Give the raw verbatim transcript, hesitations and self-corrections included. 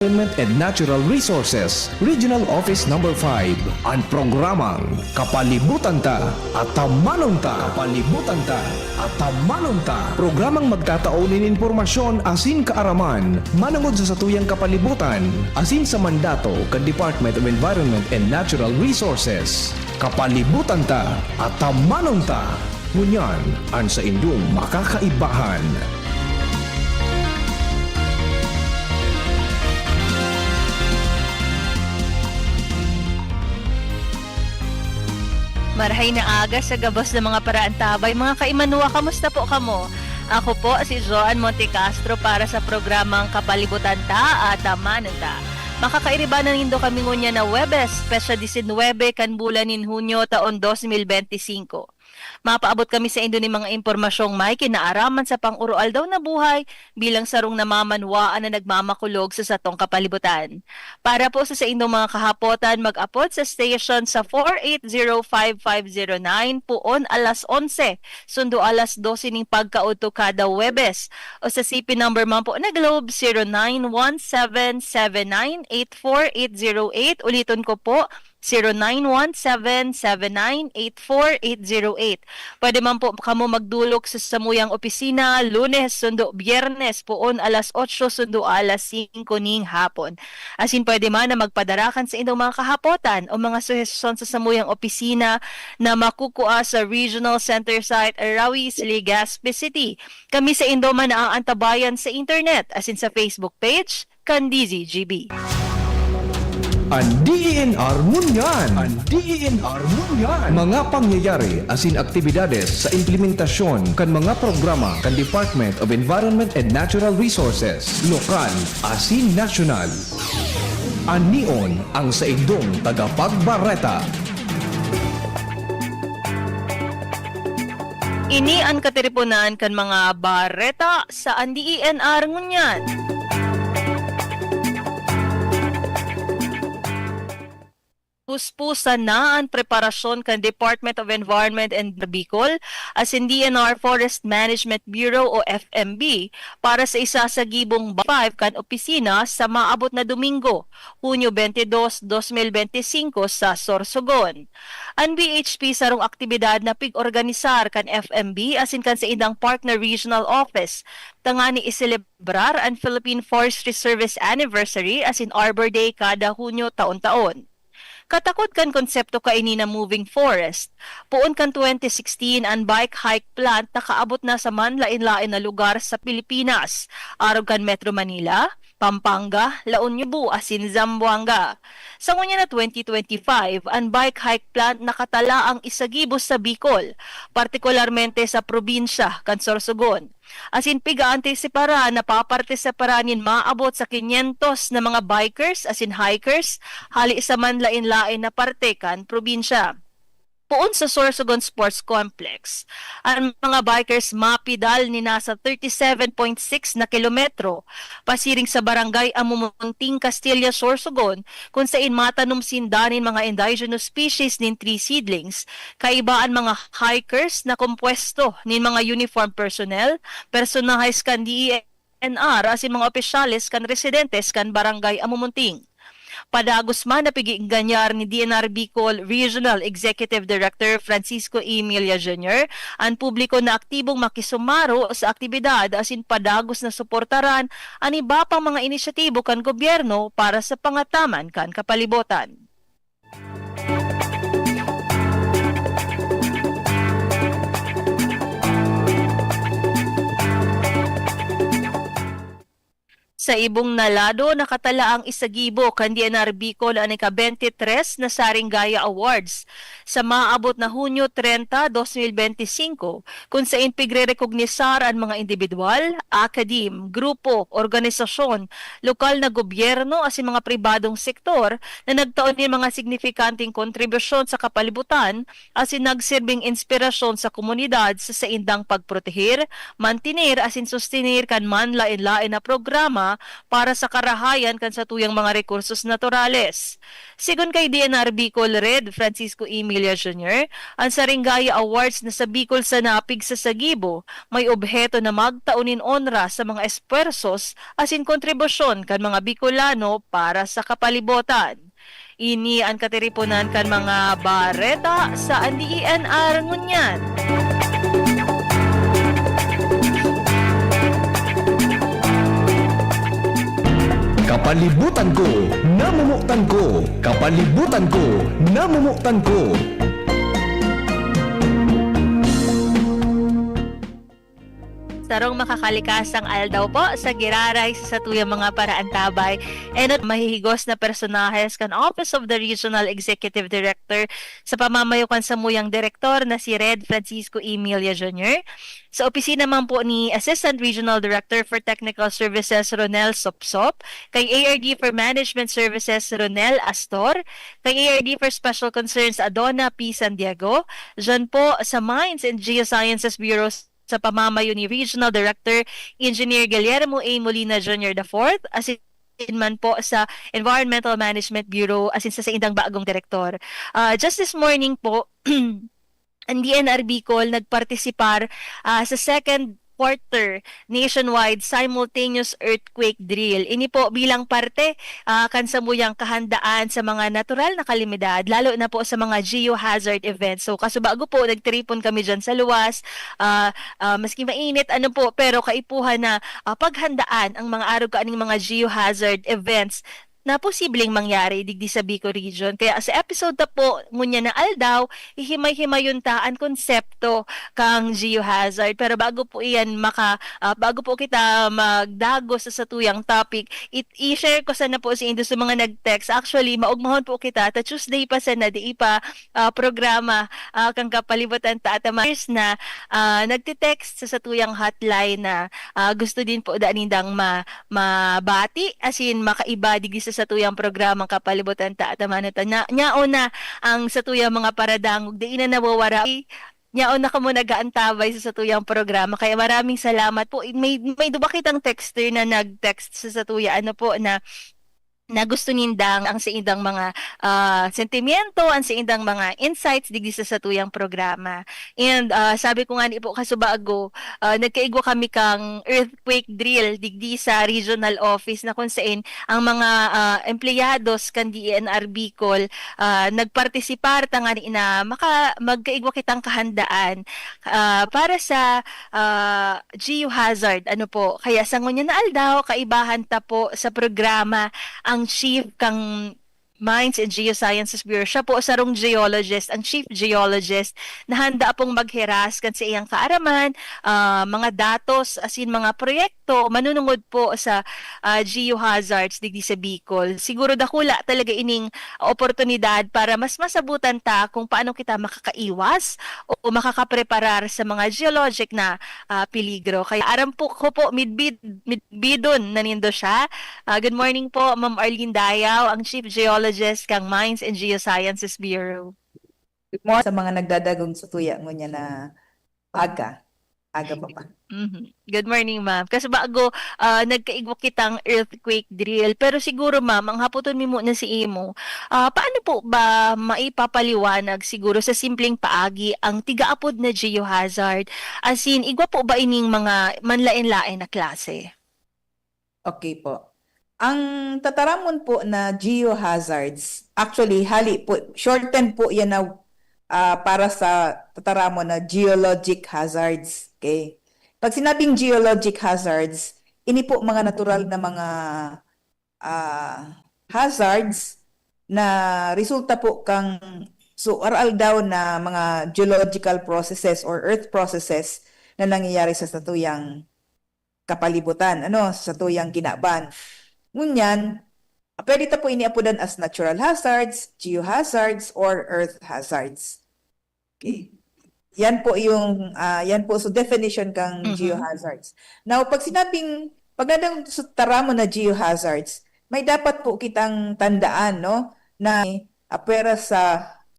Environment and Natural Resources, Regional Office Number five. An programang Kapalibutan Ta, Atamanon Ta. Kapalibutan Ta, Atamanon Ta. Programang magtatao nin impormasyon asin kaaraman manongod sa satuyang kapalibutan asin sa mandato kan Department of Environment and Natural Resources. Kapalibutan Ta, Atamanon Ta. Ngunyan, an saindong makakaibahan. Marahay na aga sa gabos na mga paraantabay, mga kaimanwa, kamusta po kamo? Ako po si Joan Montecastro para sa programang Kapalibutan Ta, Atamanon Ta. Makakairiba na nindo kami ngunyan na Huwebes, petsa disinwebe kan bulan nin Hunyo, taon dos mil benti singko. Mapaabot kami saindo nin mga impormasyong may kinaaraman sa pang-uroaldaw na buhay bilang sarong namamanwaan na nagmamakulog sa satong kapalibutan. Para po sa saindong mga kahapotan, mag-apod sa station sa four eight zero five five zero nine poon alas onse, sundo alas dose ning pagkaudto kada Huwebes, o sa C P number man po na Globe, zero nine one seven seven nine eight four eight zero eight. Uliton ko po, zero nine one seven seven nine eight four eight zero eight. Pwede man po kamo magdolok sa samuyang opisina, Lunes sundo Biyernes, poon alas otso sundo alas singko ning hapon. Asin pwede man na magpadara kan saindong mga kahapotan o mga suhestyon sa samuyang opisina na makukua sa Regional Center Site, Arawi, Legazpi City. Kami saindo man naaantabayan sa internet asin sa Facebook page kan D Z G B. An D E N R ngunyan. An D E N R ngunyan. Mga pangyayari asin aktibidades sa implementasyon kan mga programa kan Department of Environment and Natural Resources, lokal asin nasyonal. An Nion, ang saindong tagapagbareta. Ini an katiriponan kan mga bareta sa An D E N R ngunyan. Puspusan na an preparasyon kan Department of Environment and Bicol asin D N R Forest Management Bureau o F M B para sa isasagibong five kan opisina sa maabot na Domingo, Hunyo twenty-dos, dos mil benti singko, sa Sorsogon. An B H P sarong aktibidad na pig-organisar kan F M B asin kan saindang partner regional office, tanganing iselebrar an Philippine Forestry Service Anniversary asin Arbor Day kada Hunyo taon-taon. Katakod kan konsepto kaini na moving forest, poon kan twenty sixteen an bike hike plant nakaabot na sa manlaen-laen na lugar sa Pilipinas, arog kan Metro Manila, Pampanga, La Union, Cebu asin Zamboanga. Sa ngunyan na twenty twenty-five, an bike hike plant nakatalaang isagibo sa Bicol, partikularmente sa probinsya kan Sorsogon. Asin pig-aantisiparan na papartisiparan nin maabot sa kinyentos na mga bikers asin hikers hali sa manlaen-laen na parte kan probinsya. Poon sa Sorsogon Sports Complex, an mga bikers mapidal nin nasa thirty-seven point six na kilometro, pasiring sa Barangay Amumunting, Castilla, Sorsogon, kun sain matanom sinda nin mga indigenous species nin tree seedlings. Kaiba an mga hikers na kompuesto nin mga uniform personnel, personahes kan D E N R asin mga opisyales kan residentes kan Barangay Amumunting. Padagos man na pig-iinganyar ni D N R Bicol Regional Executive Director Francisco Emilia Junior an publiko na aktibong makisumaro sa aktibidad asin padagos na suportaran an iba pang mga inisyatibo kan gobyerno para sa pangataman kan kapalibotan. Sa ibong na lado, nakatala an isagibo kan D N R Bicol an ika-benti tres na Saring Gaya Awards sa maabot na Hunyo trenta, dos mil benti singko, kun sain pigrerekognisar an mga indibidwal, akadim, grupo, organisasyon, lokal na gobyerno asin mga pribadong sektor na nagtao nin mga signifikanteng kontribusyon sa kapalibutan asin nagsirbing inspirasyon sa komunidad sa saindang pagproteher, mantener asin sostener kan manlaen-laen na programa para sa karahayan kan satuyang mga rekursos naturales. Sigon kay D N R Bicol Red Francisco Emilia Junior, an saring Gaia Awards na sa Bicol sa napigsasagibo may obheto na magtao nin onra sa mga espuwersos asin kontribusyon kan mga Bicolano para sa kapalibotan. Ini an katiriponan kan mga bareta sa D E N R ngunyan. Kapalibutan ko, namomotan ko. Kapalibutan ko, namomotan ko. Sarong makakalikasang aldaw po sa giraray sa satuyang mga paraantabay enot mahihigos na personahes kan Office of the Regional Executive Director sa pamamayo kan samuyang direktor na si Red Francisco Emilia Junior, sa opisina man po ni Assistant Regional Director for Technical Services Ronel Sopsop, kay A R D for Management Services Ronel Astor, kay A R D for Special Concerns Adona P Santiago, dyan po sa Mines and Geosciences Bureau sa pamamayo ni Regional Director Engineer Guillermo A. Molina Junior the fourth, asin man po sa Environmental Management Bureau, asin sa saindang bagong direktor. Ah, just this morning po, ang D N R Bicol nagpartisipar, ah, sa second quarter nationwide simultaneous earthquake drill. Ini po bilang parte, ah, kan samuyang kahandaan sa mga natural na kalamidad, lalo na po sa mga geohazard events. So, kasubago po, nagtiripon kami dyan sa luwas. Ah, ah, maski mainit, ano po, pero kaipuhan na, ah, paghandaan ang mga arog kaning mga geohazard events na posibleng mangyari digdi sa Bicol Region. Kaya sa episode ta po ngunyan na aldaw, hihimay-himayon ta an konsepto kan geohazard. Pero bago po iyan maka, ah, bago po kita magdagos sa satuyang topic, it, i-share ko sana po sa indo sa mga nag-text. Actually, maugmahon po kita. Ta Tuesday pa sana, di pa, ah, programa, ah, kan Kapalibutan ta Ataman na, ah, nagte-text sa satuyang hotline na, ah, gusto din po da nindang ma-, mabati, asin makaiba digdi sa satuyang programang Kapalibutan ta Ataman ta. Nya-, nyaon na ang satuyang mga paradangog, di na nawawara. Nyaon na kamo nag-aantabay sa satuyang programa. Kaya maraming salamat po. May, may duwa kitang texter na nag-text sa satuya, ano po, na, na gusto nindang ang saindang mga, ah, sentimiento, ang saindang mga insights digdi sa satuyang programa. And, ah, sabi ko nga ni po kasubago, ah, nagkaigwa kami kang earthquake drill digdi sa regional office na kung sain ang mga, ah, empleyados kan D E N R Bicol, ah, nagpartisipar tangani na maka-, magkaigwa kitang kahandaan, ah, para sa, ah, geohazard, ano po. Kaya sa ngunyan na aldaw, kaibahan ta po sa programa ang chief kang Mines and Geosciences Bureau. Siya po sarong geologist, ang chief geologist, na handa pong maghiras kan sa iyang kaaraman, ah, mga datos, asin mga proyekto, manunungod po sa, ah, geohazards digdi sa Bicol. Siguro dakula talaga ining oportunidad para mas masabutan ta kung paano kita makakaiwas o makakapreparar sa mga geologic na, ah, peligro. Kaya aram po ko po, midbid-, midbidon na nindo siya. Ah, good morning po, Ma'am Arlene Dayaw, ang Chief Geologist kang Mines and Geosciences Bureau. Good morning sa mga nagdadagong sa tuya ngunyan na aga. Aga pa pa. Mhm. Good morning, ma'am. Kasi bago, ah, nagkaigwa kitang earthquake drill. Pero siguro, ma'am, ang haputon mi muna si imo, ah, paano po ba maipapaliwanag siguro sa simpleng paagi ang tigaapod na geohazard? As in, igwa po ba ining mga manlaen-laen na klase? Okay po. Ang tataramon po na geohazards, actually, hali po, shorten po yan na, ah, para sa tataramon na geologic hazards. Okay? Pag sinabing geologic hazards, ini po mga natural na mga, ah, hazards na resulta po kang, so, aral daw na mga geological processes or earth processes na nangyayari sa satuyang kapalibutan, ano, sa satuyang kinaban. Ngunyan, pwede ta po ini apodan as natural hazards, geohazards, or earth hazards. Okay. Yan po yung, ah, yan po, so, definition kang Mhm. geohazards. Now, pag sinabing, pag nadang sa taramon na geohazards, may dapat po kitang tandaan, no, na apwera sa